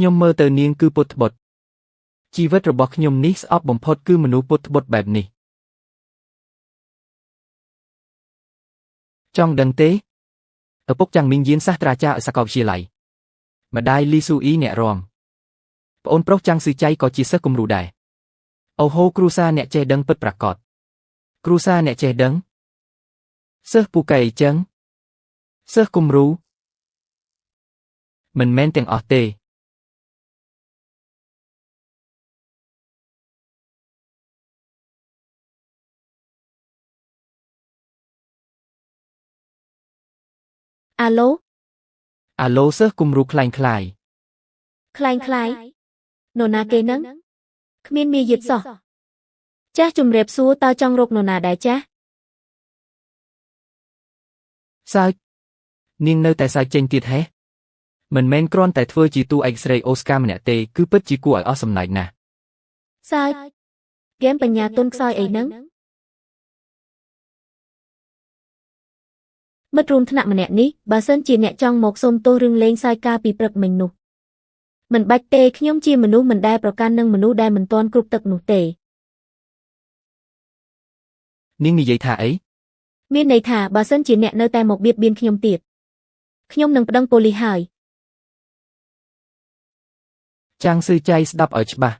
ខ្ញុំមើលទៅនាងគឺពុតត្បុតជីវិតរបស់ខ្ញុំនេះស្អប់បំផុតគឺមនុស្សពុតត្បុតបែបនេះចង់ដឹងទេឪពុកចាំងមីងយានសាស្ត្រាចារ្យឲ្យសាកលវិទ្យាល័យម្ដាយលីស៊ូអ៊ីអ្នករំប្អូនប្រុសចាំងស៊ឺចៃក៏ជាសិស្សគំរូដែរអូហូគ្រូសាអ្នកចេះដឹងពិតប្រាកដគ្រូសាអ្នកចេះដឹងសិស្សពូកែអីចឹងសិស្សគំរូមិនមែនទាំងអស់ទេ អាឡូ អាឡូសិស្សគំរូคล้ายคล้าย คล้ายคล้ายនរណាគេនឹងគ្មានមាយាទសោះចាស់ជំរាបសួរតើចង់រកនរណាដែរចាស់ សើចនាងនៅតែសើចចេញទៀតហេះមិនមែនគ្រាន់តែធ្វើជាតួឯកស្រីអូស្ការម្នាក់ទេគឺពិតជាគួរឲ្យអស់សំណើចណាស់ សើចហ្គេមបញ្ញាទុនខ្សោយអីហ្នឹងមិត្តរួមថ្នាក់ម្នាក់នេះបើសិនជាអ្នកចង់មកសុំទោសរឿងលេងសើចកាលពីព្រឹកមិញនោះមិនបាច់ទេខ្ញុំជាមនុស្សមិនដែលប្រកាន់នឹងមនុស្សដែលមិនទាន់គ្រប់ទឹកនោះទេ នាងនិយាយថាអី មានន័យថាបើសិនជាអ្នកនៅតែមកបៀតបៀនខ្ញុំទៀតខ្ញុំនឹងប្តឹងប៉ូលីសហើយ ចាំងស៊ឺចៃស្ដាប់ឲ្យច្បាស់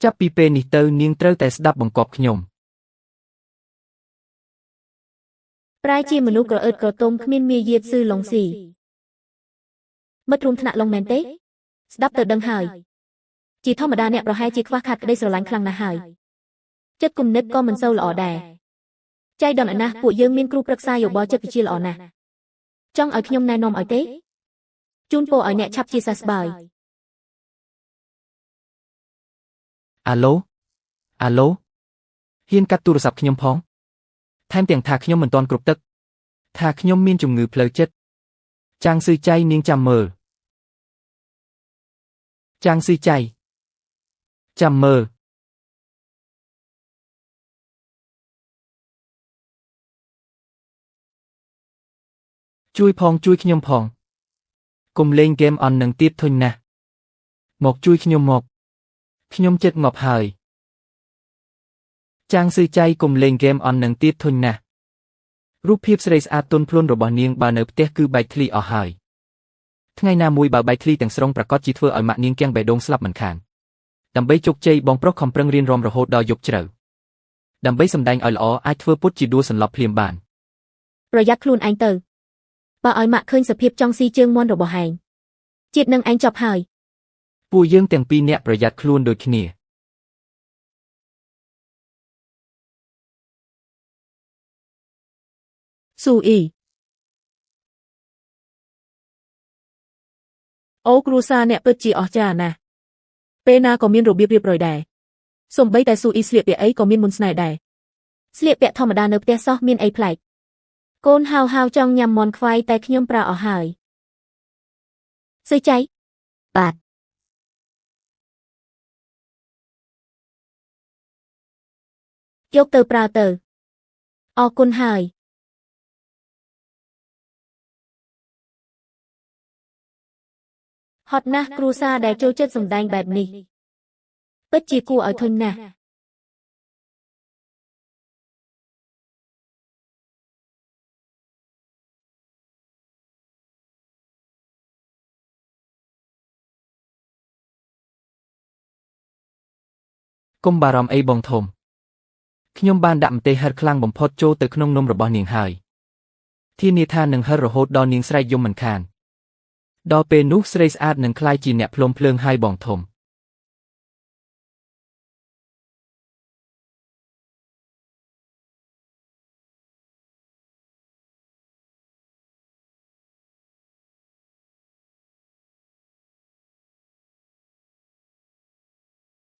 ចាប់ពីពេលនេះទៅនាងត្រូវតែស្ដាប់បង្គាប់ខ្ញុំ ប្រែជាមនុស្សក្រអឺតក្រទុំគ្មានមាយាទស៊ឺឡុងស៊ីមិត្តរួមថ្នាក់ឡុងមែនទេស្ដាប់ទៅដឹងហើយជាធម្មតាអ្នកប្រហែលជាខ្វះខាតក្តីស្រឡាញ់ខ្លាំងណាស់ហើយចិត្តគំនិតក៏មិនសូវល្អដែរចៃដន្យណាស់ពួកយើងមានគ្រូប្រឹក្សាយោបល់ចិត្តវិទ្យាល្អណាស់ចង់ឲ្យខ្ញុំណែនាំឲ្យទេជូនពរឲ្យអ្នកឆាប់ជាសះស្បើយ អាឡូអាឡូហ៊ានកាត់ទូរស័ព្ទខ្ញុំផងថែមទាំងថាខ្ញុំមិនទាន់គ្រប់ទឹកថាខ្ញុំមានជំងឺផ្លូវចិត្តចាំងស៊ឺចៃនាងចាំមើលចាំងស៊ឺចៃចាំមើលជួយផងជួយខ្ញុំផងកុំលេងហ្គេមអន់នឹងទៀតធុញណាស់មកជួយខ្ញុំមកខ្ញុំចិត្តងាប់ហើយចាំងស៊ឺចៃកុំលេងហ្គេមអន់នឹងទៀតធុញណាស់រូបភាពស្រីស្អាតទន់ភ្លន់របស់នាងបើនៅផ្ទះគឺបែកធ្លីអស់ហើយថ្ងៃណាមួយបើបែកធ្លីទាំងស្រុងប្រាកដជាធ្វើឲ្យម៉ាក់នាងគាំងបេះដូងស្លាប់មិនខានដើម្បីជោគជ័យបងប្រុសខំប្រឹងរៀនរាំរហូតដល់យប់ជ្រៅដើម្បីសម្ដែងឲ្យល្អអាចធ្វើពុតជាដួលសន្លប់ភ្លាមបាន ប្រយ័ត្នខ្លួនឯងទៅបើឲ្យម៉ាក់ឃើញសភាពចង់ស៊ីជើងមាន់របស់ឯងជាតិនឹងឯងចប់ហើយ ពួកយើងទាំងពីរនាក់ប្រយ័ត្នខ្លួនដូចគ្នា ស៊ូអ៊ីអូគ្រួសារអ្នកពិតជាអស្ចារ្យណាស់ពេលណាក៏មានរបៀបរៀបរយដែរសូម្បីតែស៊ូអ៊ីស្លៀកពាក់អីក៏មានមុនស្នេហ៍ដែរ ស្លៀកពាក់ធម្មតានៅផ្ទះសោះមានអីប្លែកកូនហៅហៅចង់ញ៉ាំមាន់ខ្វៃតែខ្ញុំប្រើអស់ហើយស៊ឺចៃ បាទ យកទៅប្រើទៅអរគុណហើយហត់ណាស់គ្រួសារដែលចូលចិត្តសម្ដែងបែបនេះពិតជាគួរឲ្យធុញណាស់ កុំបារម្ភអីបងធំខ្ញុំបានដាក់ម្ទេសហិតខ្លាំងបំផុតចូលទៅក្នុងនំរបស់នាងហើយធានាថានឹងហិតរហូតដល់នាងស្រែកយំមិនខានដល់ពេលនោះស្រីស្អាតនឹងក្លាយជាអ្នកផ្លុំភ្លើងហើយបងធំ